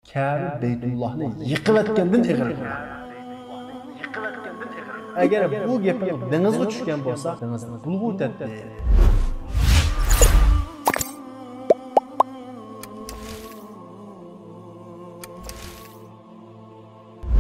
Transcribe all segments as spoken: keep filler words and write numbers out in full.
كەبە بەيتۇللاھنى يىقىۋەتكەندىن ئېغىر گۇناھ. ئەگەر بۇ گېپىڭ دېڭىزغا چۈشكەن بولسا، دېڭىزنى بۇلغىۋېتەتتى.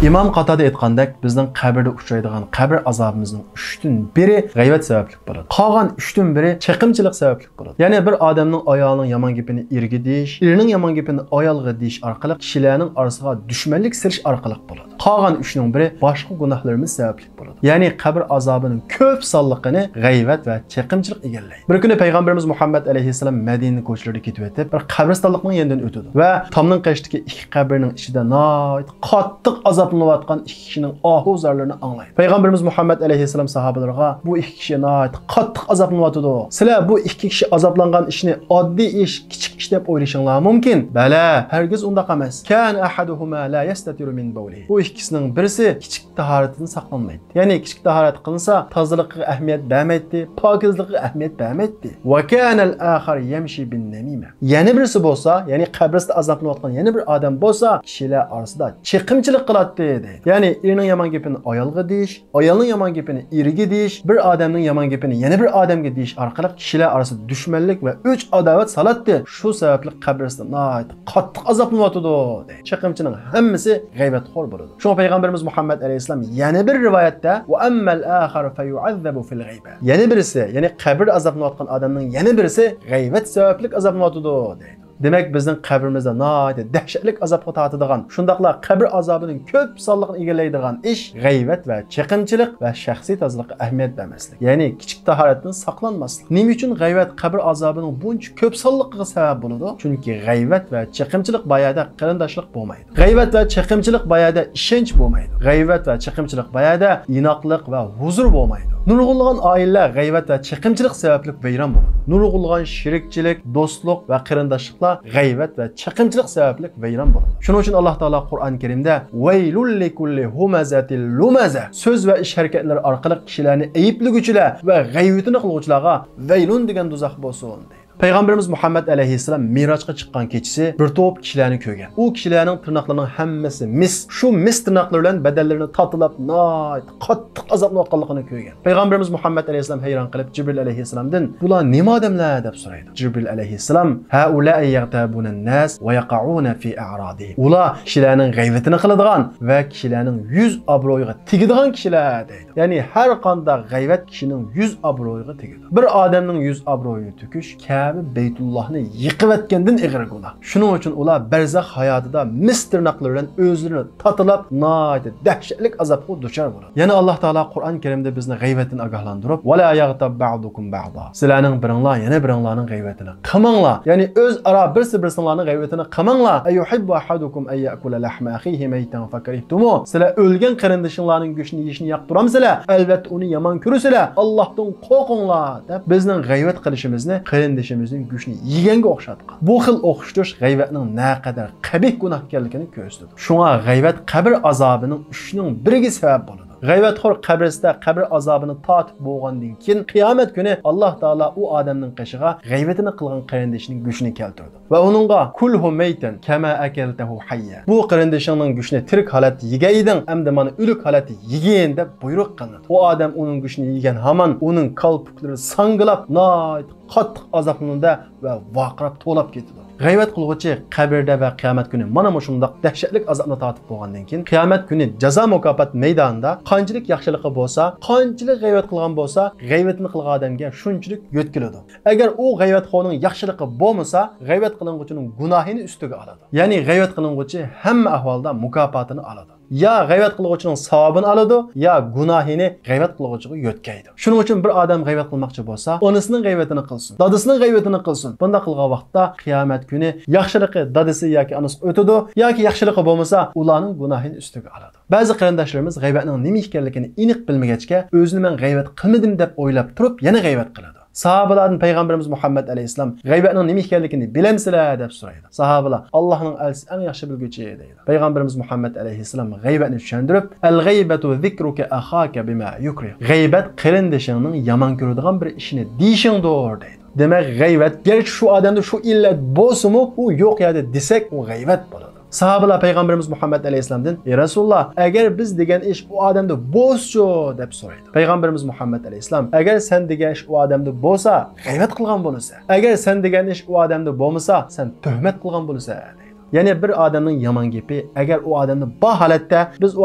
ئىمام قاتادە ئېيتقاندەك، بىزنىڭ قەبرىدە ئۇچرايدىغان قەبرە ئازابىمىزنىڭ ئۈچتىن بىرى غەيۋەت سەۋەبلىك بولىدۇ. قالغان ئۈچتىن بىرى چېقىمچىلىق سەۋەبلىك بولىدۇ. يەنى بىر ئادەمنىڭ ئايالىنىڭ يامان گېپىنى ئېرىگە دېيىش، ئېرىنىڭ يامان گېپىنى ئايالغا دېيىش ئارقىلىق كىشىلەرنىڭ ئارىسىغا دۈشمەنلىك سېلىش ئارقىلىق بولىدۇ. قالغان ئۈچنىڭ بىرى باشقا گۇناھلىرىمىز سەۋەبلىك بولىدۇ. يەنى قەبرە ئازابىنىڭ كۆپ سانلىقىنى غەيۋەت ۋە چېقىمچىلىق ئىگىلەيدۇ. بىر كۈنى پەيغەمبىرىمىز مۇھەممەد ئەلەيھىسسالام مەدىنە كوچىلىرىدا كېتىۋېتىپ، بىر قەبرىستانلىقنىڭ يېنىدىن ئۆتىدۇ ۋە تامنىڭ قېشىدىكى ئىككى قەبرىنىڭ ئىچىدە ناھايىتى قاتتىق ئازابلىنىۋاتقان ئىككى كىشىنىڭ ئاھۇ زارلىرىنى ئاڭلايدۇ. پەيغەمبىرىمىز مۇھەممەد ئەلەيھىسسالام ساھابىلىرىغا، بۇ ئىككى كىشى ناھايىتى قاتتىق ئازابلىنىۋاتىدۇ. سىلەر بۇ ئىككى كىشى ئازابلانغان ئىشنى ئاددىي ئىش، كىچىك ئىش دەپ ئويلىشىڭلار مۇمكىن. بەلى، ھەرگىز ئۇنداق ئەمەس. كان أحدهما لا يستتر من بوله. بۇ ئىككىسىنىڭ بىرسى كىچىك تاھارىتىدىن ساقلانمايتتى. يەنى كىچىك تاھارەت قىلسا، تازىلىقىغا ئەھمىيەت بەرمەيتتى، پاكىزلىقىغا ئەھمىيەت بەرمەيتتى. وكان الآخر يمشي بالنميمة. يەنە بىرسى بولسا، يەنى قەبرىسىدە ئازابلىنىۋاتقان يەنە بىر ئادەم بولسا، كىشىلەر ئارىسىدا چېقىمچىلىق قىلاتتى، دەيدۇ. يەنى ئېرىنىڭ يامان گېپىنى ئايالغا دېيىش، ئايالنىڭ يامان گېپىنى ئېرىگە دېيىش، بىر ئادەمنىڭ يامان گېپىنى يەنە بىر ئادەمگە دېيىش ئارقىلىق كىشىلەر ئارىسىدا دۈشمەنلىك ۋە ئۆچ-ئاداۋەت سالاتتى. شۇ سەۋەبلىك قەبرىسىدە ناھايىتى قاتتىق ئازابلىنىۋاتىدۇ، دەيدۇ. چېقىمچىنىڭ ھەممىسى غەيۋەتخور بولىدۇ. شۇڭا پەيغەمبىرىمىز مۇھەممەد ئەلەيھىسسالام يەنە بىر رىۋايەتتە، وأما الآخر فيعذب في الغيبة. يەنە بىرسى، يەنى قەبرىدە ئازابلىنىۋاتقان ئادەمنىڭ يەنە بىرسى غەيۋەت سەۋەبلىك ئازابلىنىۋاتىدۇ، دەيدۇ. دېمەك، بىزنىڭ قەبرىمىزدە ناھايىتى دەھشەتلىك ئازابقا تارتىدىغان، شۇنداقلا قەبرە ئازابىنىڭ كۆپ سانلىقىنى ئىگىلەيدىغان ئىش غەيۋەت ۋە چېقىمچىلىق ۋە شەخسىي تازىلىققا ئەھمىيەت بەرمەسلىك، يەنى كىچىك تاھارەتتىن ساقلانماسلىق. نېمە ئۈچۈن غەيۋەت قەبرە ئازابىنىڭ بۇنچە كۆپ سانلىقىغا سەۋەب بولىدۇ؟ چۈنكى غەيۋەت ۋە چېقىمچىلىق بار يەردە قېرىنداشلىق بولمايدۇ. غەيۋەت ۋە چېقىمچىلىق بار يەردە ئىشەنچ بولمايدۇ. غەيۋەت ۋە چېقىمچىلىق بار يەردە ئىناقلىق ۋە ھۇزۇر بولمايدۇ. نۇرغۇنلىغان ئائىلىلەر غەيۋەت ۋە چېقىمچىلىق سەۋەبلىك ۋەيران بولىدۇ. نۇرغۇنلىغان شېرىكچىلىك، دوستلۇق ۋە قېرىنداشلىقلار غەيۋەت ۋە چېقىمچىلىق سەۋەبلىك ۋەيران بولىدۇ. شۇنىڭ ئۈچۈن ئاللاھ تائالا قۇرئان كەرىمدە، ويل لكل همزة لمزة، سۆز ۋە ئىش ھەرىكەتلىرى ئارقىلىق كىشىلەرنى ئەيىبلىگۈچىلەر ۋە غەيۋىتىنى قىلغۇچىلارغا ۋەيلۇن دېگەن دوزاخ بولسۇن، دەيدۇ. پەيغەمبىرىمىز مۇھەممەد ئەلەيھىسسالام مىراجقا چىققان كېچىسى بىر توپ كىشىلەرنى كۆرگەن. ئۇ كىشىلەرنىڭ تىرناقلىرىنىڭ ھەممىسى مىس. شۇ مىس تىرناقلىرى بىلەن بەدەنلىرىنى تاتىلاپ، ناھايىتى قاتتىق ئازابلىنىۋاتقانلىقىنى كۆرگەن. پەيغەمبىرىمىز مۇھەممەد ئەلەيھىسسالام ھەيران قېلىپ، جىبرىل ئەلەيھىسسالامدىن، «بۇلار نېمە ئادەملەر؟» دەپ سورايدۇ. جىبرىل ئەلەيھىسسالام، «هؤلاء يغتابون الناس ويقعون في أعراضهم.» ئۇلار كىشىلەرنىڭ غەيۋىتىنى قىلىدىغان ۋە كىشىلەرنىڭ يۈز ئابرۇيىغا تېگىدىغان كىشىلەر، دەيدۇ. يەنى ھەر قانداق غەيۋەت كىشىنىڭ يۈز ئابرۇيىغا تېگىدۇ. بىر ئادەمنىڭ يۈز ئابرۇيىنى تۆكۈش كەبە بەيتۇللاھنى يىقىۋەتكەندىن ئېغىر گۇناھ. شۇنىڭ ئۈچۈن ئۇلار بەرزەخ ھاياتىدا مىس تىرناقلىرى بىلەن ئۆزلىرىنى تاتىلاپ، ناھايىتى دەھشەتلىك ئازابقا دۇچار بولىدۇ. يەنە ئاللاھ تائالا قۇرئان كەرىمدە بىزنى غەيۋەتتىن ئاگاھلاندۇرۇپ، «ولا يغتب بعضكم بعضا.» سىلەرنىڭ بىرىڭلار يەنە بىرىڭلارنىڭ غەيۋىتىنى قىلماڭلار. يەنى ئۆزئارا بىرسى بىرسىڭلارنىڭ غەيۋىتىنى قىلماڭلار. أيحب أحدكم أن يأكل لحم أخيه ميتا فكرهتموه. سىلەر ئۆلگەن قېرىندىشىڭلارنىڭ گۆشىنى يېيىشنى ياقتۇرامسىلەر؟ ئەلۋەتتە ئۇنى يامان كۆرىسىلەر. ئاللاھتىن قورقۇڭلار، دەپ بىزنىڭ غەيۋەت قىلىشىمىزنى قېرىندىشىمىزنىڭ گۆشىنى يېگەنگە ئوخشاتقان. بۇ خىل ئوخشىتىش غەيۋەتنىڭ نەقەدەر قەبىھ گۇناھ ئىكەنلىكىنى كۆرسىتىدۇ. شۇڭا غەيۋەت قەبرە ئازابىنىڭ ئۈچنىڭ بىرىگە سەۋەب بولىدۇ. غەيۋەتخور قەبرىسىدە قەبرە ئازابىنى تارتىپ بولغاندىن كېيىن، قىيامەت كۈنى ئاللاھ تائالا ئۇ ئادەمنىڭ قېشىغا غەيۋىتىنى قىلغان قېرىندىشىنىڭ گۆشىنى كەلتۈرىدۇ ۋە ئۇنىڭغا، «كله ميتا كما أكلته حيا.» بۇ قېرىندىشىڭنىڭ گۆشىنى تىرىك ھالەتتە يېگەن ئىدىڭ، ئەمدى مانا ئۆلۈك ھالەتتە يېگىن، دەپ بۇيرۇق قىلىنىدۇ. ئۇ ئادەم ئۇنىڭ گۆشىنى يېگەن ھامان ئۇنىڭ كالپۇكلىرى ساڭگىلاپ، ناھايىتى قاتتىق ئازابلىنىدۇ ۋە ۋارقىراپ توۋلاپ كېتىدۇ. غەيۋەت قىلغۇچى قەبرىدە ۋە قىيامەت كۈنى مانا مۇشۇنداق دەھشەتلىك ئازابنى تارتىپ بولغاندىن كېيىن، قىيامەت كۈنى جازا مۇكاپات مەيدانىدا قانچىلىك ياخشىلىقى بولسا، قانچىلىك غەيۋەت قىلغان بولسا، غەيۋىتىنى قىلغان ئادەمگە شۇنچىلىك يۆتكىلىدۇ. ئەگەر ئۇ غەيۋەتخورنىڭ ياخشىلىقى بولمىسا، غەيۋەت قىلىنغۇچىنىڭ گۇناھىنى ئۈستىگە ئالىدۇ. يەنى غەيۋەت قىلىنغۇچى ھەممە ئەھۋالدا مۇكاپاتىنى ئالىدۇ. يا غەيۋەت قىلغۇچىنىڭ ساۋابىنى ئالىدۇ، يا گۇناھىنى غەيۋەت قىلغۇچىغا يۆتكەيدۇ. شۇنىڭ ئۈچۈن بىر ئادەم غەيۋەت قىلماقچى بولسا، ئانىسىنىڭ غەيۋىتىنى قىلسۇن، دادىسىنىڭ غەيۋىتىنى قىلسۇن. بۇنداق قىلغان ۋاقىتتا قىيامەت كۈنى ياخشىلىقى دادىسى ياكى ئانىسىغا ئۆتىدۇ، ياكى ياخشىلىقى بولمىسا، ئۇلارنىڭ گۇناھىنى ئۈستىگە ئالىدۇ. بەزى قېرىنداشلىرىمىز غەيۋەتنىڭ نېمە ئىكەنلىكىنى ئېنىق بىلمىگەچكە، ئۆزىنى مەن غەيۋەت قىلمىدىم دەپ ئويلاپ تۇرۇپ، يەنە غەيۋەت قىلىدۇ. ساھابىلاردىن پەيغەمبىرىمىز مۇھەممەد ئەلەيھىسسالام، «غەيۋەتنىڭ نېمە ئىكەنلىكىنى بىلەمسىلەر؟» دەپ سورايدۇ. ساھابىلار، «ئاللاھنىڭ ئەلچىسى ئەڭ ياخشى بىلگۈچى» دەيدۇ. پەيغەمبىرىمىز مۇھەممەد ئەلەيھىسسالام غەيۋەتنى چۈشەندۈرۈپ، «الغيبة ذكرك أخاك بما يكره.» غەيۋەت قېرىندىشىڭنىڭ يامان كۆرىدىغان بىر ئىشىنى دېيىشىڭدۇر، دەيدۇ. دېمەك، غەيۋەت، گەرچە شۇ ئادەمدە شۇ ئىللەت بولسىمۇ، ئۇ يوق يەردە دېسەك، ئۇ غەيۋەت بولىدۇ. ساھابىلار پەيغەمبىرىمىز مۇھەممەد ئەلەيھىسسالامدىن، ئى رەسۇلاللا، ئەگەر بىز دېگەن ئىش ئۇ ئادەمدە بولسىچۇ؟ دەپ سورايدۇ. پەيغەمبىرىمىز مۇھەممەد ئەلەيھىسسالام، ئەگەر سەن دېگەن ئىش ئۇ ئادەمدە بولسا، غەيۋەت قىلغان بولىسەن. ئەگەر سەن دېگەن ئىش ئۇ ئادەمدە بولمىسا، سەن تۆھمەت قىلغان بولىسەن، دەيدۇ. يەنى بىر ئادەمنىڭ يامان گېپى، ئەگەر ئۇ ئادەمدە بار ھالەتتە بىز ئۇ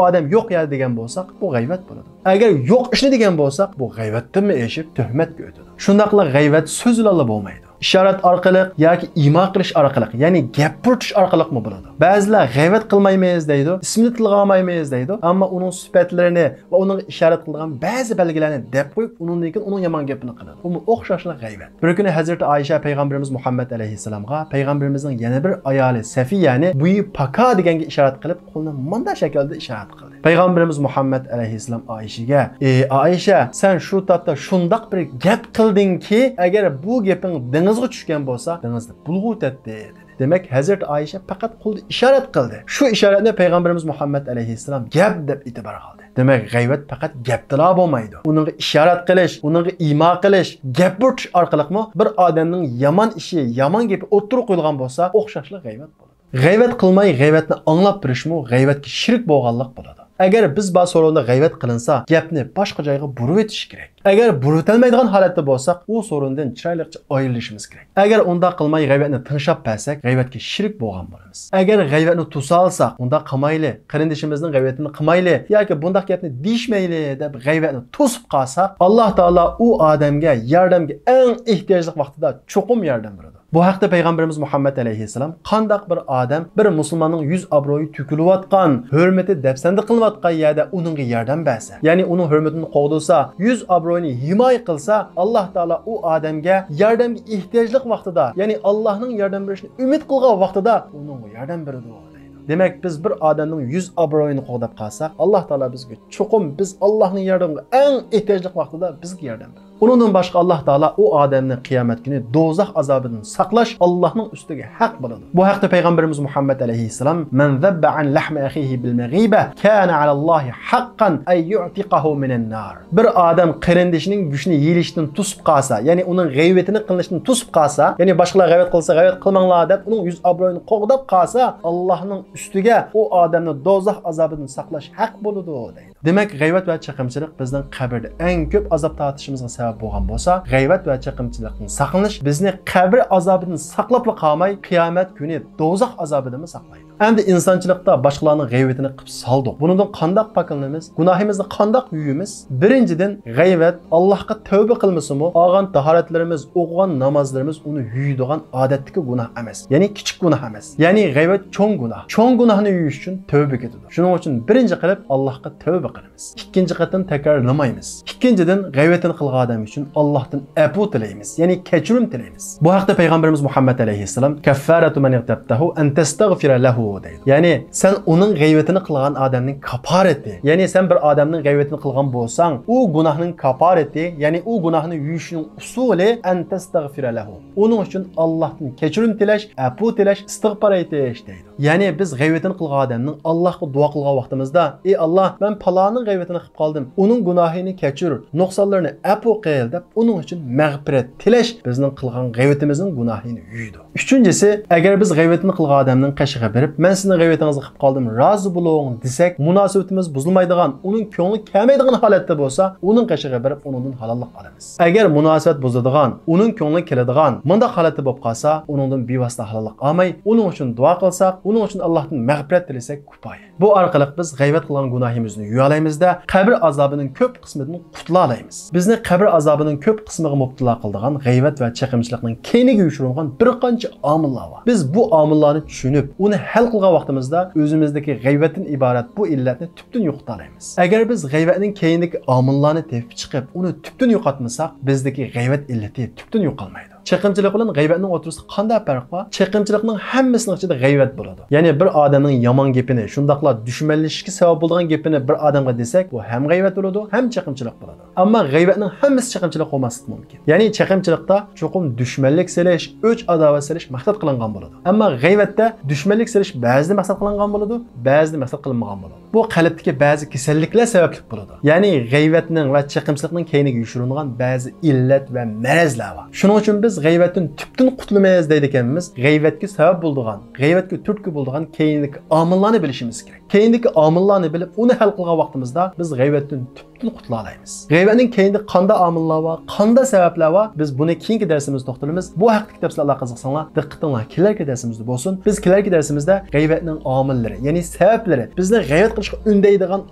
ئادەم يوق يەردە دېگەن بولساق، بۇ غەيۋەت بولىدۇ. ئەگەر يوق ئىشنى دېگەن بولساق، بۇ غەيۋەتتىنمۇ ئېشىپ تۆھمەتكە ئۆتىدۇ. شۇنداقلا غەيۋەت سۆز بىلەنلا بولمايدۇ. ئىشارەت ئارقىلىق ياكى ئىما قىلىش ئارقىلىق، يەنى گەپ پۇرتۇش ئارقىلىقمۇ بولىدۇ. بەزىلەر غەيۋەت قىلمايمىز دەيدۇ، ئىسمىنى تىلغا ئالمايمىز دەيدۇ، ئەمما ئۇنىڭ سۈپەتلىرىنى ۋە ئۇنىڭغا ئىشارەت قىلىدىغان بەزى بەلگىلەرنى دەپ قويۇپ، ئۇنىڭدىن كېيىن ئۇنىڭ يامان گېپىنى قىلىدۇ. بۇمۇ ئوخشاشلا غەيۋەت. بىر كۈنى ھەزرىتى ئائىشە پەيغەمبىرىمىز مۇھەممەد ئەلەيھىسسالامغا پەيغەمبىرىمىزنىڭ يەنە بىر ئايالى سەفىيەنى بويى پاكا دېگەنگە ئىشارەت قىلىپ، قولىنى مۇنداق شەكىلدە ئىشارەت قىلدى. پەيغەمبىرىمىز مۇھەممەد ئەلەيھىسسالام ئائىشىگە، ئى ئائىشە، سەن شۇ تاپتا شۇنداق بىر گەپ قىلدىڭكى، ئەگەر بۇ گېپىڭ دېڭىزغا چۈشكەن بولسا، دېڭىزدا بۇلغىۋېتەتتى، دېدى. دېمەك، ھەزرىتى ئائىشە پەقەت قولىدا ئىشارەت قىلدى. شۇ ئىشارەتنى پەيغەمبىرىمىز مۇھەممەد ئەلەيھىسسالام گەپ دەپ ئېتىبارغا ئالدى. دېمەك، غەيۋەت پەقەت گەپتىلا بولمايدۇ. ئۇنىڭغا ئىشارەت قىلىش، ئۇنىڭغا ئىما قىلىش، گەپ پۇرتۇش ئارقىلىقمۇ بىر ئادەمنىڭ يامان ئىشى، يامان گېپى ئوتتۇرىغا قويۇلغان بولسا، ئوخشاشلا غەيۋەت بولىدۇ. غەيۋەت قىلماي غەيۋەتنى ئاڭلاپ بېرىشمۇ غەيۋەتكە شېرىك بولغانلىق بولىدۇ. ئەگەر بىز بار سورۇندا غەيۋەت قىلىنسا، گەپنى باشقا جايغا بۇرۇۋېتىش كېرەك. ئەگەر بۇرۇۋېتەلمەيدىغان ھالەتتە بولساق، ئۇ سورۇندىن چىرايلىقچە ئايرىلىشىمىز كېرەك. ئەگەر ئۇنداق قىلماي غەيۋەتنى تىڭشاپ بەرسەك، غەيۋەتكە شېرىك بولغان بولىمىز. ئەگەر غەيۋەتنى توسالىساق، ئۇنداق قىلمايلى، قېرىندىشىمىزنىڭ غەيۋىتىنى قىلمايلى ياكى بۇنداق گەپنى دېيىشمەيلى دەپ غەيۋەتنى توسۇپ قالساق، ئاللا تائالا ئۇ ئادەمگە ياردەمگە ئەڭ ئېھتىياجلىق ۋاقتىدا چوقۇم ياردەم بېرىدۇ. بۇ ھەقتە پەيغەمبىرىمىز مۇھەممەد ئەلەيھىسسالام، قانداق بىر ئادەم بىر مۇسۇلماننىڭ يۈز ئابرۇيى تۆكۈلۈۋاتقان، ھۆرمىتى دەپسەندە قىلىنىۋاتقان يەردە ئۇنىڭغا ياردەم بەرسە، يەنى ئۇنىڭ ھۆرمىتىنى قوغدىسا، يۈز ئابرۇيىنى ھىمايە قىلسا، ئاللا تائالا ئۇ ئادەمگە ياردەمگە ئېھتىياجلىق ۋاقتىدا، يەنى ئاللانىڭ ياردەم بېرىشىنى ئۈمىد قىلغان ۋاقتىدا ئۇنىڭغا ياردەم بېرىدۇ، دەيدۇ. دېمەك، بىز بىر ئادەمنىڭ يۈز ئابرۇيىنى قوغداپ قالساق، ئاللا تائالا بىزگە چوقۇم بىز ئاللانىڭ ياردىمىگە ئەڭ ئېھتىياجلىق ۋاقتىدا بىزگە ياردەم بېرىدۇ. ئۇنىڭدىن باشقا ئاللا تائالا ئۇ ئادەمنى قىيامەت كۈنى دوزاخ ئازابىدىن ساقلاش ئاللانىڭ ئۈستىگە ھەق بولىدۇ. بۇ ھەقتە پەيغەمبىرىمىز مۇھەممەد ئەلەيھىسسالام، مەن زەببە ئەن لەھمى ئەخىھى بىل مەغىبە كانە ئەلەللاھى ھەققەن ئەن يۇئتىقەھۇ مىنەن نار. بىر ئادەم قېرىندىشىنىڭ گۆشىنى يېيىلىشتىن توسۇپ قالسا، يەنى ئۇنىڭ غەيۋىتىنى قىلىنىشتىن توسۇپ قالسا، يەنى باشقىلار غەيۋەت قىلسا غەيۋەت قىلماڭلار دەپ ئۇنىڭ يۈز ئابرۇيىنى قوغداپ قالسا، ئاللانىڭ ئۈستىگە ئۇ ئادەمنى دوزاخ ئازابىدىن ساقلاش ھەق بولىدۇ، دەيدۇ. دېمەك، غەيۋەت ۋە چېقىمچىلىق بىزنىڭ قەبرىدە ئەڭ كۆپ ئازاب تارتىشىمىزغا سەۋەب بولغان بولسا، غەيۋەت ۋە چېقىمچىلىقتىن ساقلىنىش بىزنى قەبرە ئازابىدىن ساقلاپلا قالماي، قىيامەت كۈنى دوزاخ ئازابىدىنمۇ ساقلايدۇ. ئەمدى ئىنسانچىلىقتا باشقىلارنىڭ غەيۋىتىنى قىلىپ سالدۇق. بۇنىڭدىن قانداق پاكلىنىمىز؟ گۇناھىمىزنى قانداق يۇيىمىز؟ بىرىنچىدىن، غەيۋەت ئاللاھقا تەۋبە قىلمىسىمۇ، ئالغان تاھارەتلىرىمىز، ئوقۇغان نامازلىرىمىز ئۇنى يۇيىدىغان ئادەتتىكى گۇناھ ئەمەس. يەنى كىچىك گۇناھ ئەمەس. يەنى غەيۋەت چوڭ گۇناھ. چوڭ گۇناھنى يۇيۇش ئۈچۈن تەۋبە كېتىدۇ. شۇنىڭ ئۈچۈن بىرىنچى قىلىپ ئاللاھقا تەۋبە قىلىمىز. ئىككىنچى قېتىم تەكرارلىمايمىز. ئىككىنچىدىن، غەيۋىتىنى قىلغان ئادەم ئۈچۈن ئاللاھتىن ئەپۇ تىلەيمىز، يەنى كەچۈرۈم تىلەيمىز. بۇ ھەقتە پەيغەمبىرىمىز مۇھەممەد ئەلەيھىسسالام، كەففارەتۇ مەن ئىغتەبتەھۇ ئەن تەستەغفىرە لەھۇ، دەيدۇ. يەنى سەن ئۇنىڭ غەيۋىتىنى قىلغان ئادەمنىڭ كاپارىتى، يەنى سەن بىر ئادەمنىڭ غەيۋىتىنى قىلغان بولساڭ، ئۇ گۇناھنىڭ كاپارىتى، يەنى ئۇ گۇناھنى يۇيۇشنىڭ ئۇسۇلى، ئەن تەستەغفىرە لەھۇ، ئۇنىڭ ئۈچۈن ئاللاھتىن كەچۈرۈم تىلەش، ئەپۇ تىلەش، ئىستىغپار ئېيتىش، دەيدۇ. يەنى بىز غەيۋىتىنى قىلغان ئادەمنىڭ ئاللاھقا دۇئا قىلغان ۋاقتىمىزدا، ئى ئاللاھ، مەن پالانىڭ غەيۋىتىنى قىلىپ قالدىم، ئۇنىڭ گۇناھىنى كەچۈر، نۇقسانلىرىنى ئەپۇ قىل، دەپ ئۇنىڭ ئۈچۈن مەغپىرەت تىلەش بىزنىڭ قىلغان غەيۋىتىمىزنىڭ گۇناھىنى يۇيىدۇ. ئۈچىنچىسى، ئەگەر بىز غەيۋىتىنى قىلغان ئادەمنىڭ قېشىغا بېرىپ، مەن سىزنىڭ غەيۋىتىڭىزنى قىلىپ قالدىم، رازى بولۇڭ، دېسەك، مۇناسىۋىتىمىز بۇزۇلمايدىغان، ئۇنىڭ كۆڭلى كەلمەيدىغان ھالەتتە بولسا، ئۇنىڭ قېشىغا بېرىپ ئۇنىڭدىن ھالاللىق ئالىمىز. ئەگەر مۇناسىۋەت بۇزۇلىدىغان، ئۇنىڭ كۆڭلى كېلىدىغان مۇنداق ھالەتتە بولۇپ قالسا، ئۇنىڭدىن بىۋاسىتە ھالاللىق ئالماي، ئۇنىڭ ئۈچۈن دۇئا قىلساق، ئۇنىڭ ئۈچۈن ئاللاھتىن مەغپىرەت تىلىسەك كۇپايە. بۇ ئارقىلىق بىز غەيۋەت قىلغان گۇناھىمىزنى يۇيالايمىز-دە، قەبرە ئازابىنىڭ كۆپ قىسمىدىن قۇتۇلالايمىز. بىزنى قەبرە ئازابىنىڭ كۆپ قىسمىغا مۇپتىلا قىلىدىغان غەيۋەت ۋە چېقىمچىلىقنىڭ كەينىگە يوشۇرۇنغان بىر قانچە ئامىللار بار. بىز بۇ ئامىللارنى چۈشىنىپ، ئۇنى ھەل قىلغان ۋاقتىمىزدا ئۆزىمىزدىكى غەيۋەتتىن ئىبارەت بۇ ئىللەتنى تۈپتىن يوقىتالايمىز. ئەگەر بىز غەيۋەتنىڭ كەينىدىكى ئامىللارنى تېپىپ چىقىپ، ئۇنى تۈپتىن يوقاتمىساق، بىزدىكى غەيۋەت ئىللىتى تۈپتىن يوقالمايدۇ. چېقىمچىلىق بىلەن غەيۋەتنىڭ ئوتتۇرىسىدا قانداق پەرق بار؟ چېقىمچىلىقنىڭ ھەممىسىنىڭ ئىچىدە غەيۋەت بولىدۇ. يەنى بىر ئادەمنىڭ يامان گېپىنى، شۇنداقلا دۈشمەنلىشىشكە سەۋەب بولىدىغان گېپىنى بىر ئادەمگە دېسەك، بۇ ھەم غەيۋەت بولىدۇ، ھەم چېقىمچىلىق بولىدۇ. ئەمما غەيۋەتنىڭ ھەممىسى چېقىمچىلىق بولماسلىقى مۇمكىن. يەنى چېقىمچىلىقتا چوقۇم دۈشمەنلىك سېلىش، ئۆچ-ئاداۋەت سېلىش مەقسەت قىلىنغان بولىدۇ. ئەمما غەيۋەتتە دۈشمەنلىك سېلىش بەزىدە مەقسەت قىلىنغان بولىدۇ، بەزىدە مەقسەت قىلىنمىغان بولىدۇ. بۇ قەلبتىكى بەزى كېسەللىكلەر سەۋەبلىك بولىدۇ. يەنى غەيۋەتنىڭ ۋە چېقىمچىلىقنىڭ كەينىگە يوشۇرۇنغان بەزى ئىللەت ۋە مەرەزلەر بار. شۇنىڭ ئۈچۈن بىز غەيۋەتتىن تۈپتىن قۇتۇلىمىز دەيدىكەنمىز، غەيۋەتكە سەۋەب بولىدىغان، غەيۋەتكە تۈرتكە بولىدىغان كەينىدىكى ئامىللارنى بىلىشىمىز كېرەك. كەينىدىكى ئامىللارنى بىلىپ، ئۇنى ھەل قىلغان ۋاقتىمىزدا بىز غەيۋەتتىن تۈپتىن قۇتۇلالايمىز. غەيۋەتنىڭ كەينىدە قانداق ئامىللار بار، قانداق سەۋەبلەر بار، بىز بۇنى كېيىنكى دەرسىمىزدە توختىلىمىز. بۇ ھەقتىكى تەپسىلاتلارغا قىزىقساڭلار، دىققىتىڭلار كېلەركى دەرسىمىزدە بولسۇن. بىز كېلەركى دەرسىمىزدە غەيۋەتنىڭ ئامىللىرى، يەنى سەۋەبلىرى، بىزنى غەيۋەت قىلىشقا ئۈندەيدىغان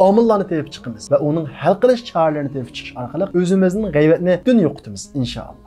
ئامىللارنى تېپىپ چىقىمىز ۋە ئۇنىڭ ھەل قىلىش چارىلىرىنى تېپىپ چىقىش ئارقىلىق ئۆزىمىزدىن غەيۋەتنى تۈپتىن يوقىتىمىز، ئىنشائاللا.